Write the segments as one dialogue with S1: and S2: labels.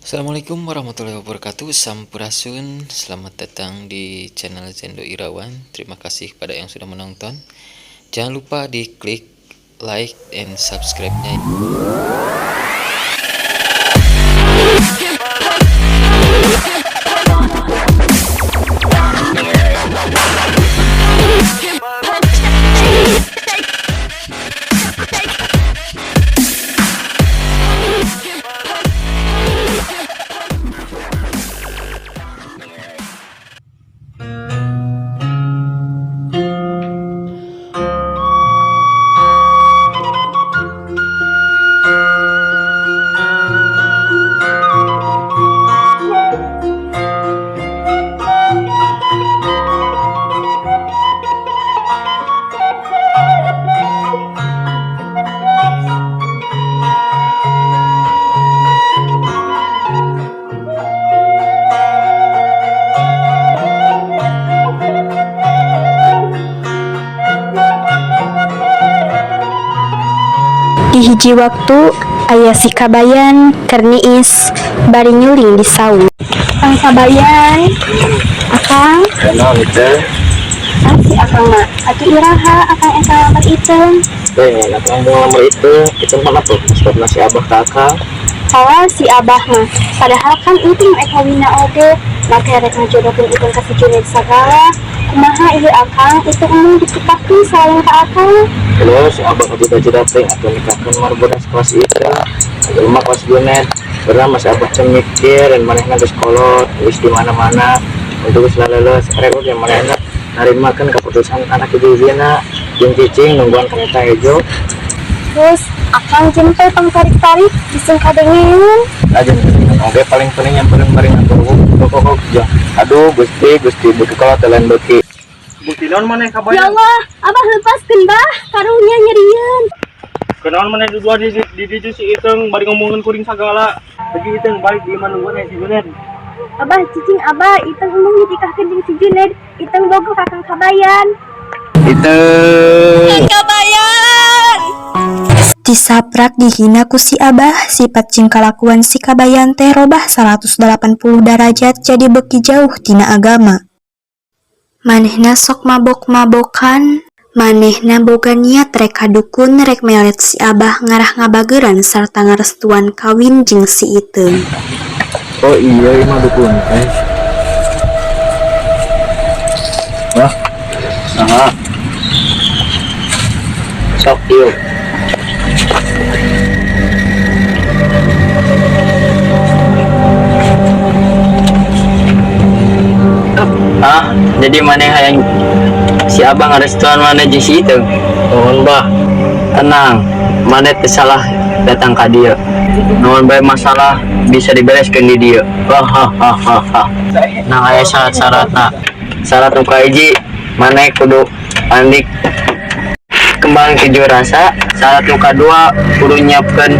S1: Assalamualaikum warahmatullahi wabarakatuh. Sampurasun. Selamat datang di channel Zendo Irawan. Terima kasih kepada yang sudah menonton. Jangan lupa diklik like and subscribe-nya.
S2: Di hiji waktu aya si Kabayan keur niis bari nyuling di saung. Kang Kabayan, Akang,
S3: Kenal itu,
S2: ah si Akang mah atuh iraha Akang eta lamar Iteung?
S3: Eh, anak ngomong nomor itu mana tuh? Sebab nasi abah kakak.
S2: Kalah si Abah mah, padahal kan Iteung rek kawinna oge, make rek ngajodohkeun Iteung ka si Junaid sagala. Kumaha ieu Akang, Iteung embung ditikahkeun sareng ka Akang?
S3: Terus si abah cita-cita teh atau nikahkan marbudas kelas itu, atau mah kelas Junet. Karena mas abah teh mikir dan manehna geus kolot, geus di mana-mana. Untuk geus laleles, rek oge manehna narimakeun keputusan anak hiji-hijina jeung cicing nungguan kereta hejo.
S2: Terus Akang jempe tong tarik-tarik bising kadengeun.
S3: Aja oge paling paling nyamperin paling atuh kok aduh Gusti Gusti beuki kolot teh lain beuki.
S4: Bukti naon maneh
S2: Ya
S4: Kabayan?
S2: Allah, Abah lepaskeun bah, karunya nyerieun.
S4: Kenaon maneh dua di dieu si Iteung bari ngomongin kuring sagala. Bagi Iteung balik di imah nungguan si Junet.
S2: Abah cicing Abah, Iteung embung ditikahkeun jeung si Junaid, Iteung bogoh ka Kang Kabayan.
S3: Iteung.
S5: Tisaprak dihina ku si Abah, sifat jeung kalakuan si Kabayan teh robah 180 darajat jadi beuki jauh tina agama. Manehna sok mabok-mabokan, manehna boga niat rek ka dukun rek melet si Abah ngarah ngabageuran sarta ngarestuan kawin jeung si Iteung.
S3: Oh iya, imah dukun teh. Wah, saha? Sok ieu.
S6: Ah, jadi maneh hayang si Abah ngarestuan maneh jeung si Iteung?
S3: Nuhun, Bah.
S6: Tenang, maneh teu salah datang ka dieu. Naon bae masalah bisa dibereskeun di dieu. Hahaha. Nah, aya syarat-syaratna. Syarat nu kahiji, maneh kudu mandi kembang keju rasa. Syarat nu kadua, kudu nyiapkeun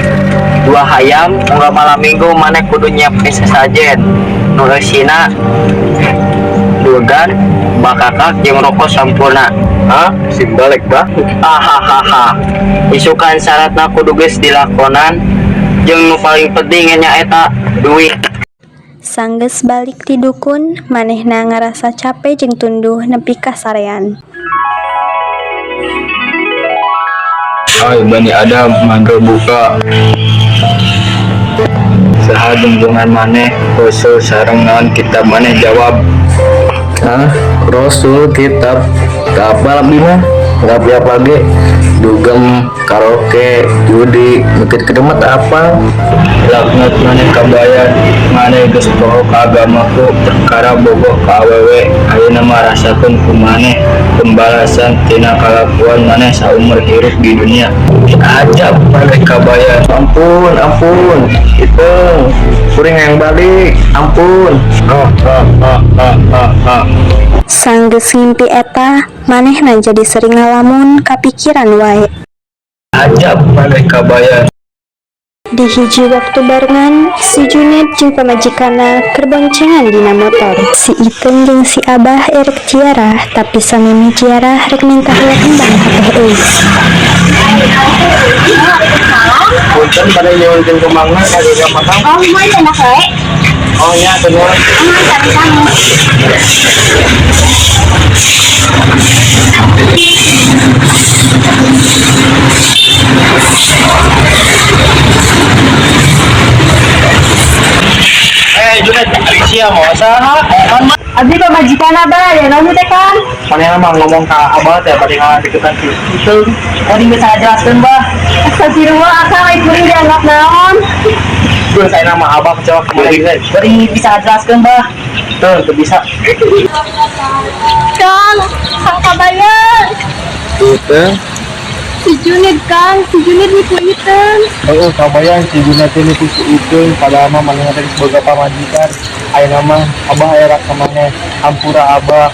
S6: dua hayam. Unggal malam minggu maneh kudu nyiapkeun sesajen nu eusina dugan, bakakak jeung rokok Sampurna.
S3: Hah? Sing balik, Bah.
S6: Ahahaha. Isukan syaratna kudu geus dilakonan, jeung nu paling penting nyaeta duit.
S5: Sanggeus balik ti dukun, manehna ngarasa cape jeung tunduh nepi ka sarean.
S3: Hai Bani Adam, manggil buka. Saha junjungan maneh, Rasul sareng naon kitab maneh, jawab. Hah? Rasul, kitab apa lebih mah? Nggak apa ge dugem, karaoke, judi, mikir kedemet apa. Laknat maneh Kabayan, maneh geus poho ka agamaku perkara bogoh ka awewe. Ayeuna mah rasakeun ku maneh pembalasan tina kalakuan maneh saumur hirup di dunia. Ajab maneh Kabayan. Ampun, ampun Iteung, kuring yang balik, ampun. Ah, ah, ah, ah, ah, ah.
S5: Sanggeus ngimpi eta, manehna jadi sering ngalamun kapikiran wae.
S3: Ajab maneh Kabayan.
S5: Di hiji waktu barengan, si Juned jeung pamajikanna keur boncengan dina motor. Si Iteung jeung si Abah erek ziarah, tapi samemeh ziarah rek minta heula kembang ka Teh Euis.
S3: Punten pada nyuhunkeun kembangna ka dieu makam.
S2: Oh, mau enak we.
S3: Oh nya nuhun.
S2: Sami-sami.
S3: Eh, Junet, sia mau saha? Kan
S2: Abdi pamajikan Abah, ya naon teh kan?
S4: Manehna mah ngomong ka abah teh bade ngadeukeutan si Iteung.
S6: Kuring bisa jelaskeun, Bah.
S2: Astagfirullah, akang ai kuring dianggap naon?
S4: Geus ayeuna mah abah kecewa ka maneh Junet.
S6: Kuring bisa jelaskeun, Bah.
S4: Teu, teu bisa.
S2: Kang, Kang Kabayan.
S3: Iteung.
S2: Si Junid Kang, si Junid nipu Iteung.
S4: Heeh, kabayan si Junet teh nipu si Iteung padahal mah manehna teh geus boga pamajikan. Ayeuna mah abah era ka maneh, hampura abah.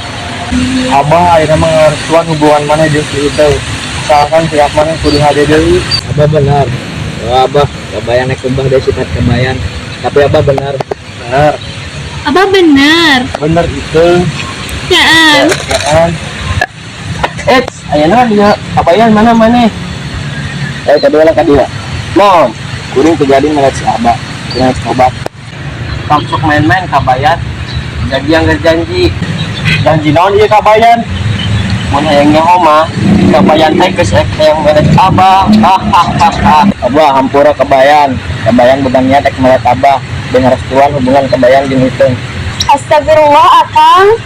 S4: Abah ayeuna mah ngarestuan hubungan maneh jeung si Iteung. Asalkan pihak maneh kudu hade deui.
S3: Abah benar. Oh, abah, kabayan naik kembang dari sifat kabayan. Tapi abah benar.
S4: Bener,
S2: Abah bener.
S4: bener Iteung.
S2: Yaan.
S4: Yaan.
S3: Eh, ayeuna dia kabayan mana maneh? Eh, kadua lah kadua. Mon, kuring terjadi melihat si abah. Kuring harus tobat.
S6: Tong sok main-main kabayan. Jadi yang janji.
S4: Janji naon ieu kabayan?
S6: Mun hayang nyaho mah, kabayan teh geus ek hayang mere abah. Hahaha.
S3: Abah hampura kabayan. Kabayan bukan niat ek melihat abah. Dan restuan hubungan kabayan jeung Iteung.
S2: Astagfirullah, Akang.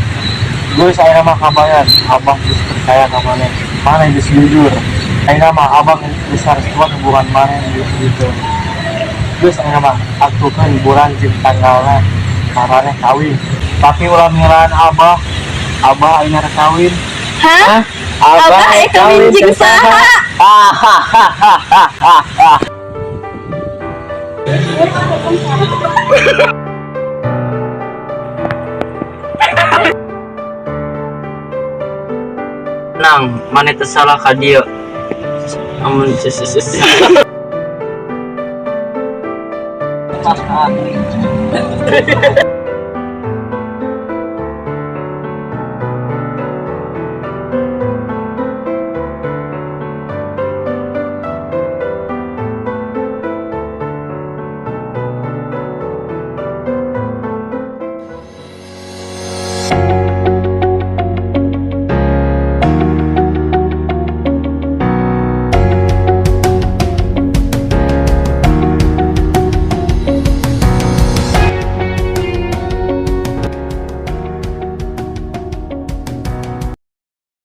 S4: Geus ayeuna mah kabayan, abah geus percaya ka maneh. Maneh geus jujur. Ayeuna mah abah geus restuan hubungan maneh jeung si Iteung. Geus ayeuna mah atukeun bulan jeung tanggalna maraneh kawin. Tapi ulah milaan abah. Abah ayeuna rek kawin.
S2: Hah? Abah eh kawin jeung saha?
S6: Hahaha. Nang, maneh teu salah ka dieu. Amun